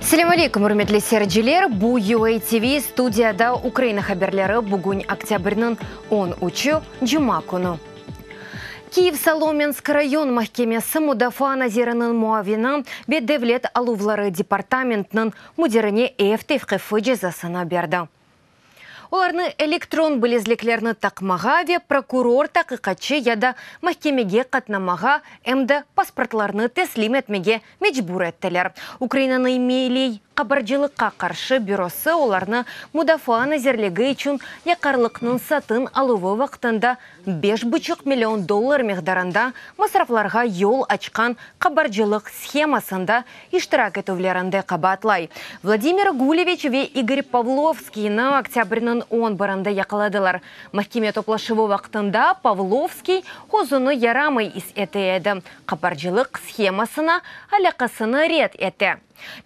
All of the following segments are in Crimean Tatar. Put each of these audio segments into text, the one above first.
Selâm aleyküm, ürmetli seyirciler! Bu UA TV studiyada Ukraina haberleri bugün oktâbrniñ on üçü, cuma künü. Kiyev Solomensk rayon mahkemesi mudafaa naziriniñ muavini ve devlet aluvları departamentiniñ müdirine ev tevqifi cezasını berdi. Olarnı elektron bilezliklerni taqmağa ve prokuror, taqiqatçı ya da mahkemege qatnamağa, em de pasportlarnı teslim etmege mecbur ettiler. Ukrainanıñ Milliy qabarcılıqqa qarşı bürosı olarnı Mudafaa nazirligi içün yaqarlıqnıñ satın aluvı vaqtında beş buçuq million dollar miqdarında masraflarğa yol açqan qabarcılıq shemasında iştirak etüvlerinde qabaatlay. Vladimir Guleviç ve İgor Pavlovskiyni oktâbrniñ on birinde yaqaladılar. Mahkeme toplaşuvı vaqtında Pavlovskiy özüni yaramay is ete edi, qabarcılıq shemasına alâqasını red ete.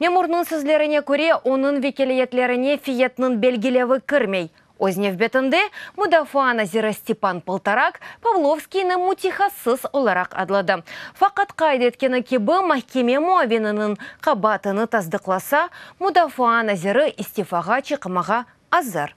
Memurnıñ sözlerine köre, onıñ vekâliyetlerine fiyatnıñ belgilevi kirmey. Öz nevbetinde, mudafaa naziri Stepan Poltorak Pavlovskiyni mütehassıs olaraq adladı. Faqat qayd etkeni kibi, mahkeme muavininiñ qabaatını tasdıqlasa, mudafaa naziri istifağa çıqmağa azır.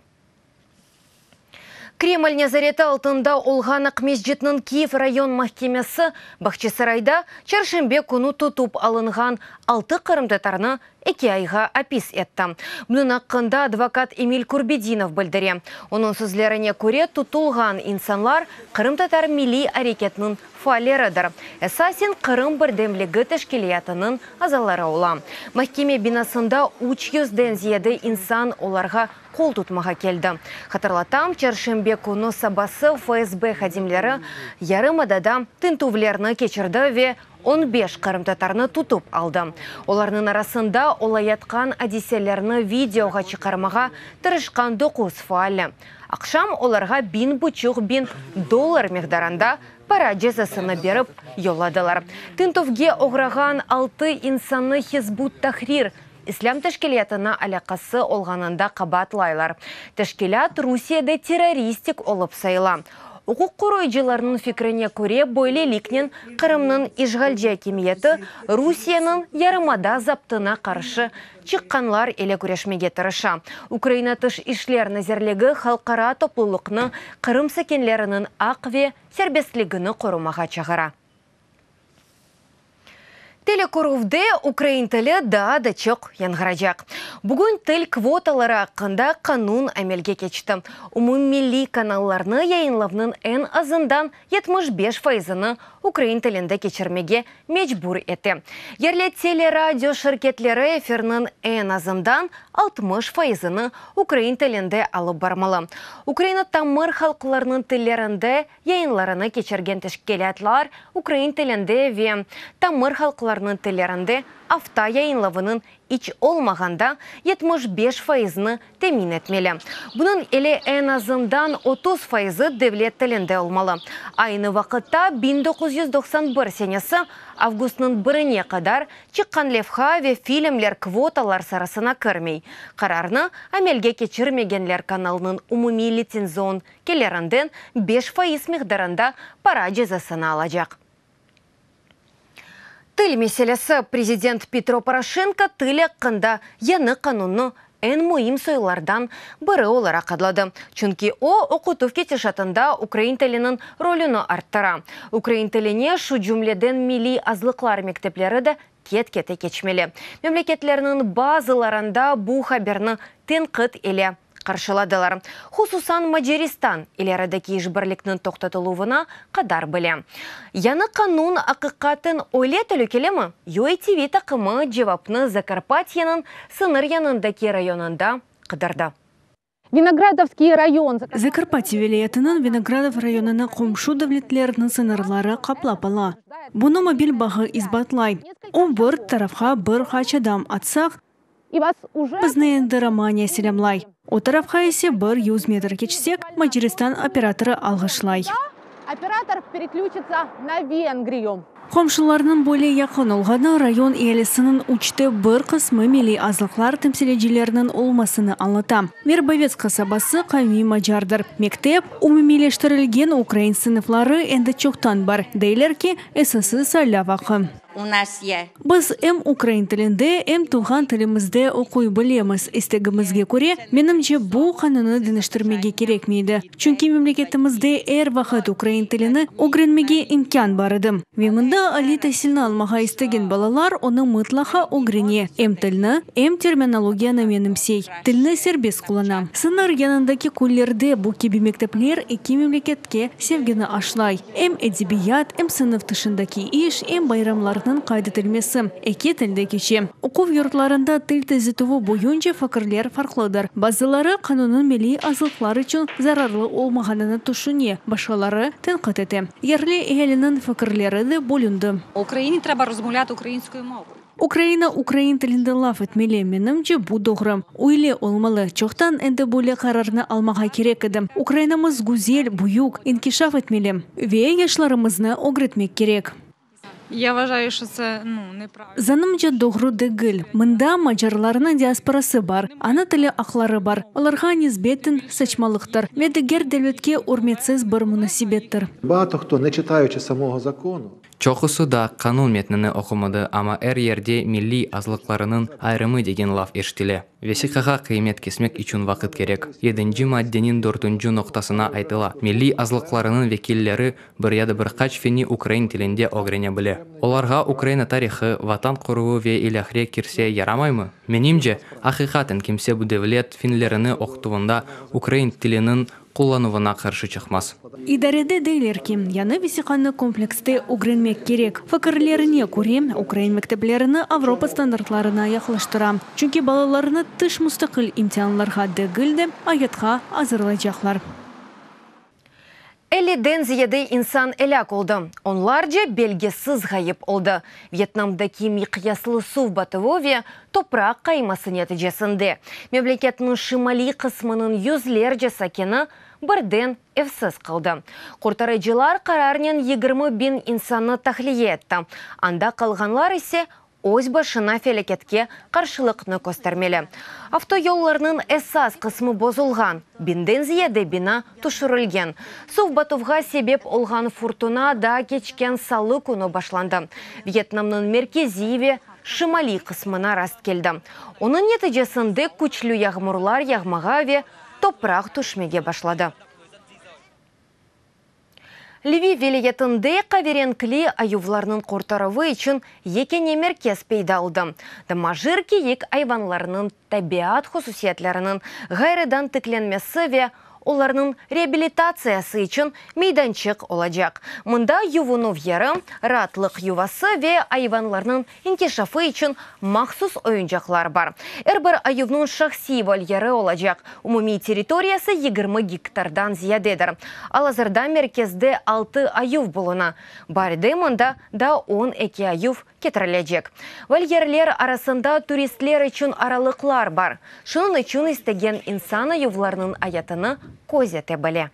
Kreml nezareti altında olğan Aqmescitniñ Kiyev rayon mahkemesi Bağçasarayda çarşenbe künü tutıp alınğan altı qırımtatarnı eki ayğa apis etti. Bunıñ aqqında advokat Emil Kurbedinov bildire. Onıñ sözlerine köre, tutulğan insanlar qırımtatar milliy areketiniñ faalleridir, esasen Qırım birdemligi teşkilâtınıñ azaları ola. Mahkeme binasında üç yüzden ziyade insan olarğa qol tutmağa keldi. Hatırlatam, çarşenbe künü sabası FSB hadimleri yarımadada tintüvlerni keçirdi ve 15 qırımtatarnı tutıp aldı. Olarnıñ arasında olayatqan adiselerni videoğa çıqarmağa tırışqan doquz faalli. Aqşam olarğa biñ buçuq biñ dollar miqdarında para cezasını berip yolladılar. Tintüvge oğrağan altı insannı Hizb ut-Tahrir İslâm teşkilâtına alâqası olğanında qabaatlaylar. Teşkilât Rusiyede terroristik olıp sayıla. Uquq qoruyıcılarnıñ fikrine köre, böyleliknen Qırımnıñ işğalci akimiyeti Rusiyeniñ yarımada zaptına qarşı çıqqanlar ile küreşmege tırışa. Ukraina Tış işler nazirligi halqara toplulıqnı Qırım sakinleriniñ aq ve serbestligini qorumağa çağıra. Telekorüvde ukrain tili daa da çoq yañğıracaq. Bugün til kvotaları aqqında qanun amelge keçti. Umummilliy kanallarnı yayınlavnıñ eñ azından 75 faizini ukrain tilinde keçirmege mecbur ete. Yerli teleradio şirketleri efirniñ eñ azından 60 faizini ukrain tilinde alıp barmalı. Ukraina tamır halqlarınıñ tillerinde yayınlarını keçirgen teşkilâtlar ukrain tilinde ve tamır halqlarınıñ tillerinde afta yayınlavınıñ iç olmağanda 75 faizini temin etmeli. Bunıñ ile eñ azından 30 faizi devlet tilinde olmalı. Aynı vaqıtta 1991 senesi avgustnıñ birine qadar çıqqan levha ve filmler kvotalar sırasına kirmey. Qararnı amelge keçirmegenler kanalnıñ umumiy litsenzion kelirinden 5% miqdarında para cezasını alacaq. Til meselesi. Prezident Petro Poroşenko til aqqında yañı qanunnı eñ müim soylardan biri olaraq adladı. Çünki o, oqutuv ketişatında ukrain tiliniñ rolüni arttıra. Ukrain tiline şu cümleden milliy azlıqlar mektepleri de ket-kete keçmeli. Memleketlerniñ bazılarında bu haberni tenqit ile qarşıladılar. Hususan Macaristan ilerideki işbirlikniñ toqtatıluvına qadar bile. Yañı qanun aqiqaten öyle telükelimi? UATV taqımı cevapnı Zakarpatyanıñ sıñır yanındaki rayonında qıdırdı. Vinogradovский район. Zakarpatye vilâyetiniñ Vinogradov rayonını qomşu devletlerniñ sıñırları qaplap ala. Bunı mobil bağı isbatlay. O bir tarafqa bir qaç adım atsaq, И вас уже bizni endi Romaniya selâmlay. O tarafqa ise bir 100 metr keçsek, Macaristan operatorı alğışlay. Оператор переключится на Венгрию. Qomşularnıñ böyle yaqın olğanı rayon ealisiniñ üçte bir qısmı milliy azlıqlar temsilcileriniñ olmasını añlata. Verbovets qasabası qavmiy macardır. Mektep, umumiyleştirilgen ukrain sınıfları endi çoqtan bar. Deyler ki, esası saylav aqqı. U nas ye. Biz em ukrain tilinde, em tuvğan tilimizde oquy bilemiz, istegimizge köre. Menimce, bu qanunı deñiştirmege kerekmeydi, çünki memleketimizde er vaqıt ukrain tilini ögrenmege imkân bar edi. Ve mında aliy tasilni almağa istegen balalar onı mıtlaqa ögrene, em tilni, em terminologiyanı menimsey, tilni serbest qullana. Sıñır yanındaki köylerde bu kibi mektepler eki memleketke sevgini aşlay. Em edebiyat, em sınıf tışındaki iş, em bayramlarnıñ qayd etilmesi eki tilde keçe. Oquv yurtlarında til tezitüvi boyunca fikirler farqlıdır. Bazıları qanunnıñ milliy azlıqlar içün zararlı olmağanını tüşüne, başqaları tenqit ete. Yerli ealiniñ fikirleri de bölündi. Ukrayini treba rozmovlâti ukrayinskoyu movoyu. Ukraina ukrain tilinde laf etmeli, menimce, bu doğru. Öyle olmalı, çoqtan endi böyle qararnı almağa kerek edi. Ukrainamız güzel, büyük, inkişaf etmeli ve yaşlarımıznı ögretmek kerek. Ya vvajayu, şo tse, nu, nepravilno. Zanımca, doğru degil. Mında macarlarnıñ diasporası bar, ana tili aqları bar, olarğa nisbeten saçmalıqtır ve diger devletke ürmetsiz bir munasebettir. Bağato hto, ne çıtayuçı samogo zakonu. Çoqusı da qanun metnini oqumadı, amma er yerde milliy azlıqlarınıñ ayırımı degen laf eşitile. Vesiqağa qıymet kesmek içün vaqıt kerek. Yedinci maddeniñ dörtünci noqtasına aytıla, milliy azlıqlarınıñ vekilleri bir ya da bir qaç fenni ukrain tilinde ögrene bile. Olarğa Ukraina tarihı, vatan quruvı ve ilâhre kirse yaramaymı? Menimce, aqiqaten kimse bu devlet fenlerini oqutuvında ukrain tiliniñ qullanuvına qarşı çıqmaz. İdarede deyler ki, yañı vesiqanı komplekste ögrenmek kerek. Fikirlerine köre, ukrain mekteplerini Avropa standartlarına yaqlaştıra, çünki balalarnı tış mustaqil imtianlarğa degil de, ayatqa azırlaycaqlar. Elliden ziyade insan elâk oldı, onlarca belgisiz ğayıp oldı, Vyetnamdaki miqyaslı suv batuvı ve topraq qayması neticesinde memleketniñ şimaliy qısmınıñ yüzlerce sakini birden evsiz qaldı. Qurtarıcılar qararnen 20 biñ insannı tahliye etti, anda qalğanlar ise öz başına felâketke qarşılıqnı köstermeli. Avtoyollarnıñ esas qısmı bozulğan, biñden ziyade bina tüşürilgen. Suv batuvğa sebep olğan furtuna da keçken salı künü başlandı. Vyetnamnıñ merkeziy ve şimaliy qısmına rast keldi. Onıñ neticesinde küçlü yağmurlar yağmağa ve topraq tüşmege başladı. Lviv vilâyetinde qaverenkli ayuvlarnıñ qurtaruvı içün yekâne merkez peyda oldı. Domajır kiyik ayvanlarnıñ tabiat hususiyetleriniñ ğayrıdan tiklenmesi ve olarnıñ reabilitatsiyası içün meydançıq olacaq. Mında yuvunuv yeri, raatlıq yuvası ve ayvanlarnıñ inkişafı içün mahsus oyuncaqlar bar. Er bir ayuvnıñ şahsiy volyeri olacaq. Umumiy territoriyası 20 gektardan ziyadedir. Al-azırda merkezde 6 ayuv buluna. Baarde mında daa 12 ayuv ketirilecek. Volyerler arasında turistler içün aralıqlar bar. Şunıñ içün istegen insan ayuvlarnıñ ayatını közete bile.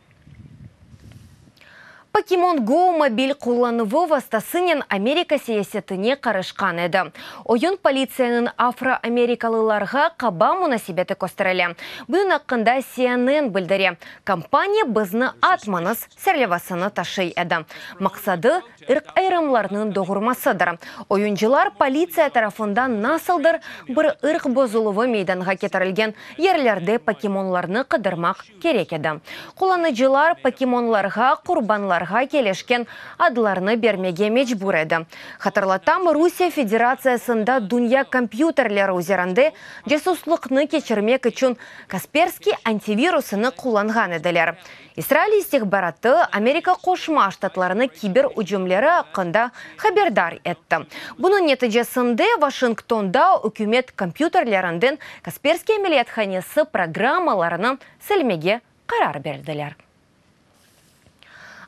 Pokemon Go mobil qullanuvı vastasınen Amerika siyasetine qarışqan edi. Oyun politsiyanıñ afroamerikalılarğa qaba munasebeti kösterile. Bunıñ aqqında CNN bildire. Kampaniya bizni atmañız serlevasını taşıy edi. Maqsadı ırq ayırımlarnıñ doğurmasıdır. Oyuncılar politsiya tarafından nasıldır bir ırq bozuluvı meydanğa ketirilgen yerlerde pokemonlarnı qıdırmaq kerek edi. Qullanıcılar pokemonlarğa qurbanlarğa kelişken adlarnı bermege mecbur edi. Hatırlatam, Rusiye Federatsiyasında dünya kompyuterleri üzerinde casuslıqnı keçirmek içün Kasperskiy antivirusını qullanğan ediler. İsrail istihbaratı Amerika Qoşma Ştatlarını kiber ücümleri aqqında haberdar etti. Bunıñ neticesinde Vaşingtonda ükümet kompyuterlerinden Kasperskiy ameliyathanesi programmalarını silmege qarar berdiler.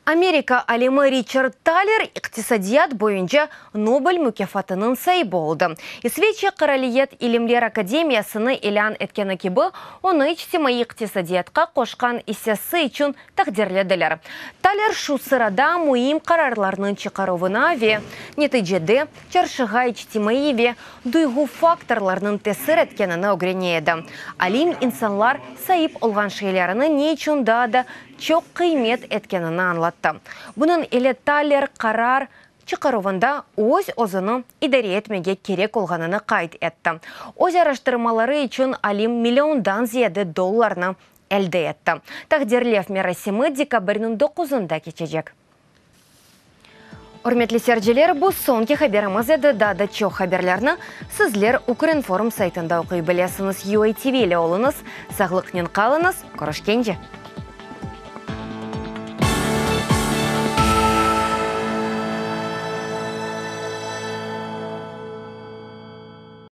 Amerika alimi Riçard Taler iqtisadiyat boyunca Nobel mukâfatınıñ saibi oldı. İsveçiya Qıraliyet ilimler akademiyasını ilân etkeni kibi, onı içtimaiy iqtisadiyatqa qoşqan issesi içün taqdirlediler. Taler şu sırada müim qararlarnıñ çıqaruvına ve neticede çarşığa içtimaiy ve duyğu faktorlarnıñ tesir etkenini ögrene edi. Alim insanlar saip olğan şeylerini ne içün daa da çoq qıymet etkenini añlattı. Bunıñ ile Taler qarar. çıqaruvında öz-özüni idare etmege kerek olğanını qayd etti. Öz araştırmaları içün alim milliondan ziyade dollarnı elde etti. Taqdirlev merasimi dekabrniñ doquzında keçecek. Ürmetli seyirciler, bu soñki haberimiz edi. Daa da çoq haberlerni sizler Ukrinform saytında oquy bilesiñiz. UATV ile oluñız, sağlıqnen qalıñız, körüşkence!